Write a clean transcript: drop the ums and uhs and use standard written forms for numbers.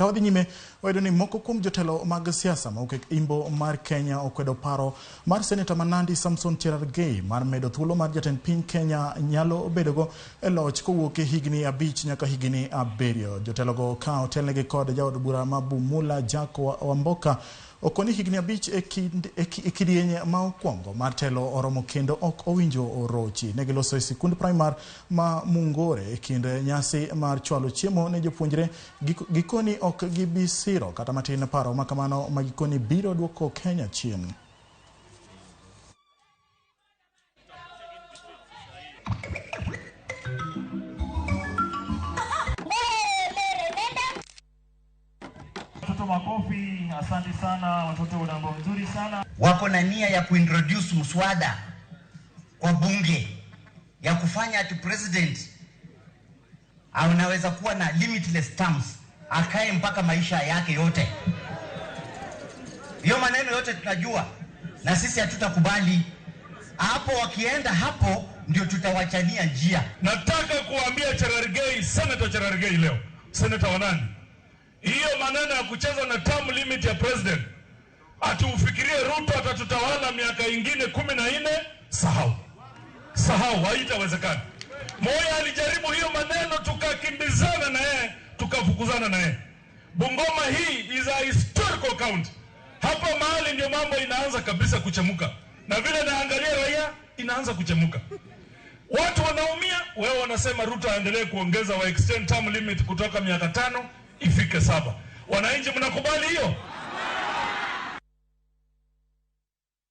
Ka wadhi nyime, wayudo ni moko kuom jotelo mag siasa mawuok e imbo mar Kenya okwedo paro mar seneta ma Nandi Samson Cherargei mar medo thuolo mar jatend piny Kenya nyalo bedogo e loch kowuok e higni 5 nyaka higni 7. Jotelogo ka otelnegi kod jaod bura ma Bumula Jack Wamboka okoni higni 5 e kidieny ma okwongo mar telo oromo kendo ok owinjo orochi. Negiloso e sikund primar ma Mungore e kind nyasi mar chwalo chiemo ne jopuonjre. Gikoni ok gibi siro kata matin paro ma kamano ma gikoni biro duoko Kenya chien. Watoto makofi, asante sana watoto, unambo mzuri sana. Wako na nia ya kuintroduce mswada kwa bunge ya kufanya ati president anaweza kuwa na limitless terms, akae mpaka maisha yake yote. Hiyo maneno yote tunajua na sisi hatutakubali. Hapo wakienda hapo ndio tutawachania njia. Nataka kuambia Cherargei, Senator Cherargei leo, Senator wa Nandi, hiyo maneno ya kucheza na term limit ya president, ati ufikirie Ruto atatutawala miaka ingine 14, sahau. Sahau, haitawezekana. Moi alijaribu hiyo maneno, tukakimbizana na yeye, tukafukuzana na yeye. Bungoma hii is a historical county. Hapa mahali ndio mambo inaanza kabisa kuchemuka. Na vile naangalia raia inaanza kuchemuka. Watu wanaumia, wewe wanasema Ruto aendelee kuongeza wa extend term limit kutoka miaka 5 ifike 7. Wananchi mnakubali hiyo?